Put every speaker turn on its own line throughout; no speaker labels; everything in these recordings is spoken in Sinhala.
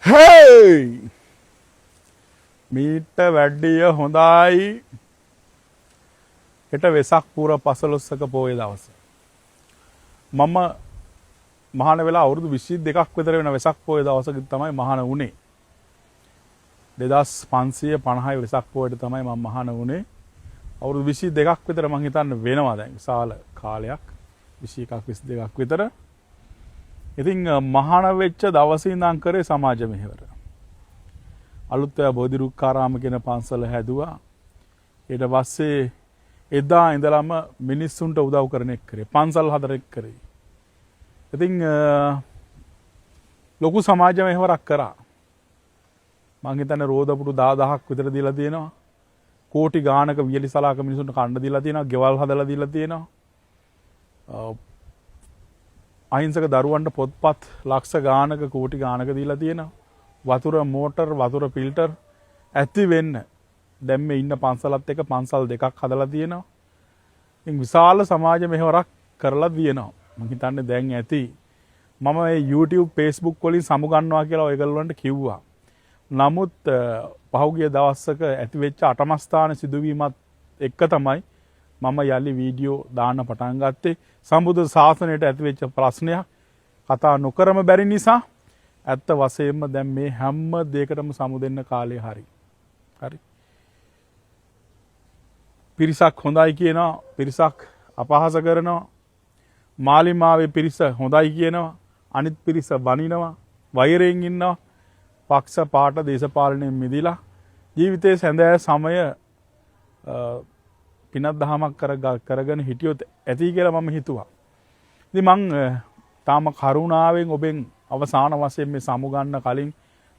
හේයි, මීට වැඩිය හොඳයි හෙට වෙසක් පුර 15ක පෝය දවස. මම මහාන වෙලා අවුරුදු 22ක් විතර වෙන වෙසක් පෝය දවසක තමයි මහාන වුණේ. 2550 වෙසක් පෝයට තමයි මම මහාන වුණේ. අවුරුදු 22ක් විතර මං හිතන්නේ වෙනවා දැන්, විශාල කාලයක්, 21ක් 22ක් විතර. ඉතින් මහාන වෙච්ච දවසේ ඉඳන් කරේ සමාජ මෙහෙවර. අලුත් බෝධිරුක්කාරාම කියන පන්සල හැදුවා. ඊට පස්සේ එදා ඉඳලම මිනිස්සුන්ට උදව් කරන එක කරේ. පන්සල් හදන එක කරේ. ඉතින් ලොකු සමාජ මෙහෙවරක් කරා. මං හිතන්නේ රෝදපුටු 10,000ක් විතර දීලා තියෙනවා. කෝටි ගානක වියලි සලාක මිනිසුන්ට කන්න දීලා තියෙනවා. ගෙවල් හදලා දීලා තියෙනවා. අහිංසක දරුවන්ට පොත්පත් ලක්ෂ ගානක කෝටි ගානක දීලා තියෙනවා. වතුර මෝටර්, වතුර ෆිල්ටර් ඇති වෙන්න දැන් මේ ඉන්න පන්සලත් එක්ක පන්සල් දෙකක් හදලා තියෙනවා. ඉතින් විශාල සමාජ මෙහෙවරක් කරලා තියෙනවා. මං හිතන්නේ දැන් ඇති. මම මේ YouTube, Facebook වලින් සමුගන්නවා කියලා ඔයගොල්ලන්ට කිව්වා. නමුත් පහුගිය දවසක ඇති වෙච්ච අටමස්ථාන සිදුවීමත් එක්ක තමයි මම යලි වීඩියෝ දාන්න පටන් ගත්තේ. සම්බුද්ධ ශාසනයට ඇති වෙච්ච ප්‍රශ්නයක් කතා නොකරම බැරි නිසා ඇත්ත වශයෙන්ම දැන් මේ හැම දෙයකටම සමු දෙන්න කාලය හරි. හරි. පිරිසක් හොඳයි කියනවා, පිරිසක් අපහාස කරනවා. මාලිමාවේ පිරිස හොඳයි කියනවා, අනිත් පිරිස බනිනවා, වෛරයෙන් ඉන්නවා. පක්ෂ පාට දේශපාලනයෙන් මිදිලා ජීවිතයේ සැඳෑ සමය පිනක් දහමක් කරගෙන හිටියොත් ඇති කියලා මම හිතුවා. ඉතින් මං තාම කරුණාවෙන් ඔබෙන් අවසාන වශයෙන් මේ සමුගන්න කලින්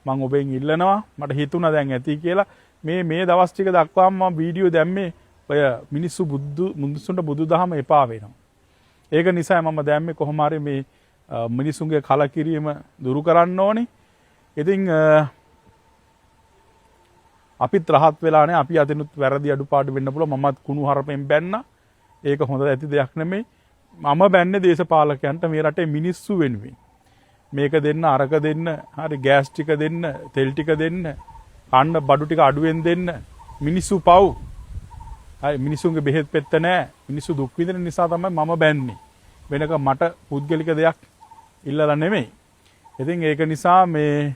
මං ඔබෙන් ඉල්ලනවා, මට හිතුණා දැන් ඇති කියලා. මේ මේ දවස් ටික දක්වාම මම වීඩියෝ දැම්මේ ඔය මිනිස්සු බුදු මිනිස්සුන්ට බුදුදහම එපා වෙනවා. ඒක නිසා මම දැම්මේ කොහොම හරි මේ මිනිසුන්ගේ කලකිරීම දුරු කරන්න ඕනේ. ඉතින් අපිත් රහත් වෙලා නෑ, අපි අතිනුත් වැරදි අඩුපාඩු වෙන්න පුළුවන්. මමත් කුණු හරපෙන් බැන්නා. ඒක හොඳ ඇති දෙයක් නෙමෙයි. මම බැන්නේ දේශපාලකයන්ට, මේ රටේ මිනිස්සු වෙනුවෙන්. මේක දෙන්න, අරක දෙන්න, හරි ගෑස් ටික දෙන්න, තෙල් ටික දෙන්න, කන්න බඩු ටික අඩුවෙන් දෙන්න. මිනිස්සු පව්. හරි, මිනිස්සුන්ගේ බෙහෙත් පෙත්ත නෑ. මිනිස්සු දුක් විඳින නිසා තමයි මම බැන්නේ. වෙනක මට පුද්ගලික දෙයක් ඉල්ලලා නෙමෙයි. ඉතින් ඒක නිසා මේ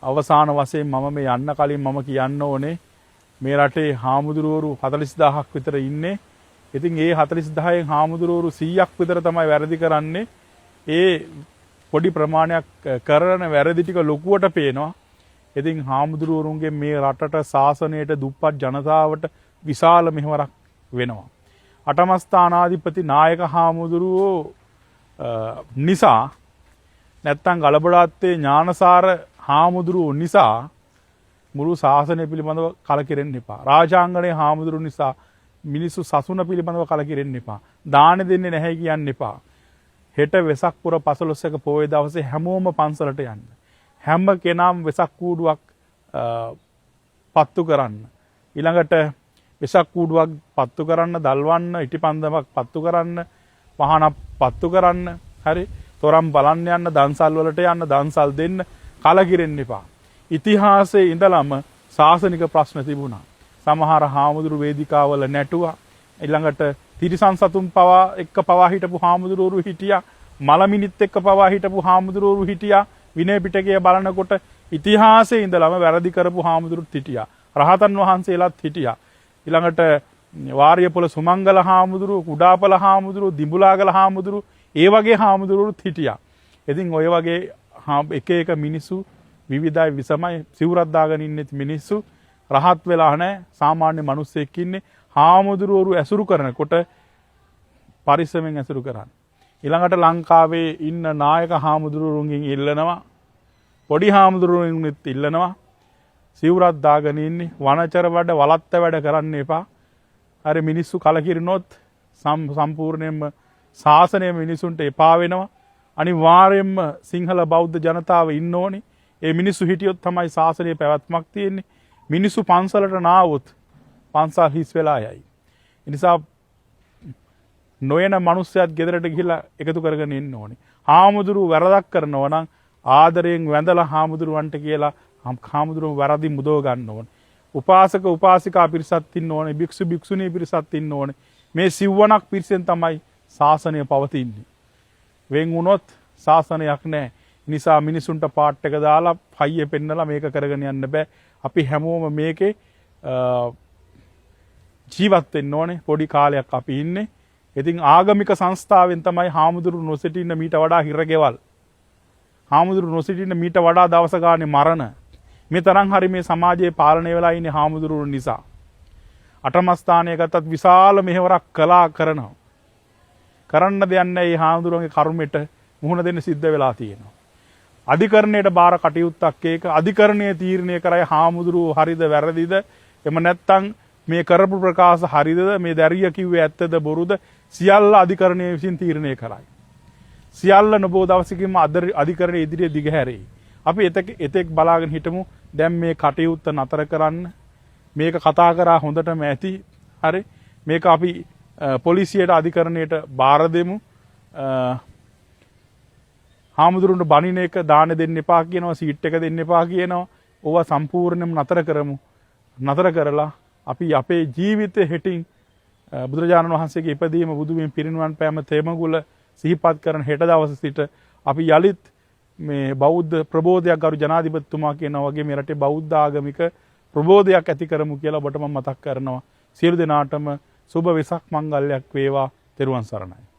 අවසාන වශයෙන් මම මේ යන්න කලින් මම කියන්න ඕනේ, මේ රටේ හාමුදුරුවරු 40,000ක් විතර ඉන්නේ. ඉතින් ඒ 40,000න් හාමුදුරුවරු 100ක් විතර තමයි වැරදි කරන්නේ. ඒ පොඩි ප්‍රමාණයක් කරන වැරදි ටික ලොකුවට පේනවා. ඉතින් හාමුදුරුවරුන්ගේ මේ රටට, ශාසනයට, දුප්පත් ජනතාවට විශාල මෙහෙවරක් වෙනවා. අටමස්ථානාධිපති නායක හාමුදුරුවෝ නිසා, නැත්තම් ගලබඩාත්තේ ඥානසාර හාමුදුරුවෝ නිසා මුළු ශාසනය පිළිබඳව කලකිරෙන්න එපා. රාජාංගණයේ හාමුදුරුවෝ නිසා මිනිස්සු සසුන පිළිබඳව කලකිරෙන්න එපා. දාන දෙන්නේ නැහැ කියන්න එපා. හෙට වෙසක් පුර 15ක පෝය දවසේ හැමෝම පන්සලට යන්න. හැම කෙනාම වෙසක් කූඩුවක් පත්තු කරන්න. ඊළඟට වෙසක් කූඩුවක් පත්තු කරන්න, දල්වන්න, ඉටිපන්දමක් පත්තු කරන්න, පහනක් පත්තු කරන්න, හරි තොරන් බලන්න යන්න, දන්සල් වලට යන්න, දන්සල් දෙන්න, කලකිරෙන්න එපා. ඉතිහාසයේ ඉඳලම ශාසනික ප්‍රශ්න තිබුණා. සමහර හාමුදුරු වේදිකාවල නැටුවා. ඊළඟට තිරිසන් සතුන් පවා එක්ක පවා හිටපු හාමුදුරුවරු හිටියා. මලමිනිත් එක්ක පවා හිටපු හාමුදුරුවරු හිටියා. විනය පිටකය බලනකොට ඉතිහාසයේ ඉඳලම වැරදි කරපු හාමුදුරුත් හිටියා. රහතන් වහන්සේලාත් හිටියා. ඊළඟට වාරියපොළ සුමංගල හාමුදුරුවෝ, කුඩාපොළ හාමුදුරුවෝ, දිඹුලාගල හාමුදුරුවෝ, ඒ වගේ හාමුදුරුවරුත් හිටියා. ඉතින් ඔය වගේ එක එක මිනිස්සු විවිධයි විසමයි. සිවුරක් දාගෙන ඉන්නෙත් මිනිස්සු, රහත් වෙලා නැහැ, සාමාන්‍ය මිනිස්සෙක් ඉන්නේ. හාමුදුරුවරු ඇසුරු කරනකොට පරිස්සමෙන් ඇසුරු කරන්න. ඊළඟට ලංකාවේ ඉන්න නායක හාමුදුරුවරුන්ගෙන් ඉල්ලනවා, පොඩි හාමුදුරුවරුන්ගෙත් ඉල්ලනවා, සිවුරක් දාගෙන ඉන්නේ, වනචර වැඩ, වලත්ත වැඩ කරන්න එපා. හරි, මිනිස්සු කලකිරිනොත් සම්පූර්ණයෙන්ම ශාසනය මිනිසුන්ට එපා වෙනවා. අනිවාර්යයෙන්ම සිංහල බෞද්ධ ජනතාව ඉන්න ඕනේ. ඒ මිනිස්සු හිටියොත් තමයි ශාසනයේ පැවැත්මක් තියෙන්නේ. මිනිස්සු පන්සලට නාවොත් පන්සල් හිස් වෙලා යයි. ඒ නිසා නොයන මනුස්සයත් ගෙදරට ගිහිල්ලා එකතු කරගෙන ඉන්න ඕනේ. හාමුදුරුවෝ වැරදක් කරනවා නම් ආදරයෙන් වැඳලා හාමුදුරුවන්ට කියලා හාමුදුරුවෝ වැරදි මුදව ගන්න ඕනේ. උපාසක උපාසිකා පිරිසක් ඉන්න ඕනේ. භික්ෂු භික්ෂුණී පිරිසක් ඉන්න ඕනේ. මේ සිව්වණක් පිරිසෙන් තමයි ශාසනය පවතින්නේ. වෙන් වුණොත් ශාසනයක් නැහැ. නිසා මිනිසුන්ට පාට් එක දාලා හයිය පෙන්නලා මේක කරගෙන යන්න බෑ. අපි හැමෝම මේකේ ජීවත් වෙන්න ඕනේ. පොඩි කාලයක් අපි ඉන්නේ. ඉතින් ආගමික සංස්ථාවෙන් තමයි හාමුදුරු නොසිටින්න මීට වඩා හිරගෙවල්. හාමුදුරු නොසිටින්න මීට වඩා දවස ගානේ මරණ. මේ තරම් හරි මේ සමාජයේ පාලනය වෙලා ඉන්නේ හාමුදුරුවෝ නිසා. අටම ස්ථානය ගත්තත් විශාල මෙහෙවරක් කළා කරනවා. කරන්න දෙයක් නැහැ, මේ හාමුදුරුවන්ගේ කර්මෙට මුහුණ දෙන්න සිද්ධ වෙලා තියෙනවා. අධිකරණයට බාර කටයුත්තක් ඒක. අධිකරණය තීරණය කරයි හාමුදුරුවෝ හරිද වැරදිද, එම නැත්තම් මේ කරපු ප්‍රකාශ හරිද, මේ දැරිය කිව්වේ ඇත්තද බොරුද, සියල්ල අධිකරණය විසින් තීරණය කරයි. සියල්ල නොබෝ දවසකින්ම අධිකරණය ඉදිරියේ දිගහැරෙයි. අපි එතෙක් එතෙක් බලාගෙන හිටමු. දැන් මේ කටයුත්ත නතර කරන්න. මේක කතා කරා හොඳටම ඇති. හරි. මේක අපි පොලිසියට අධිකරණයට බාර දෙමු. හාමුදුරුවන්ට බනින එක, දාන දෙන්න එපා කියනවා, සීට් එක දෙන්න එපා කියනවා. ඕවා සම්පූර්ණයෙන්ම නතර කරමු. නතර කරලා අපි අපේ ජීවිතේ හෙටින් බුදුරජාණන් වහන්සේගේ ඉපදීම, බුදුවීම, පිරිනිවන් පෑම තෙමගුල සිහිපත් කරන හෙට දවස සිට අපි යලිත් මේ බෞද්ධ ප්‍රබෝධයක්, ගරු ජනාධිපතිතුමා කියනවා වගේ මේ රටේ බෞද්ධ ආගමික ප්‍රබෝධයක් ඇති කරමු කියලා ඔබට මම මතක් කරනවා. සියලු දෙනාටම සුබ වෙසක් මංගල්‍යයක් වේවා. තෙරුවන් සරණයි.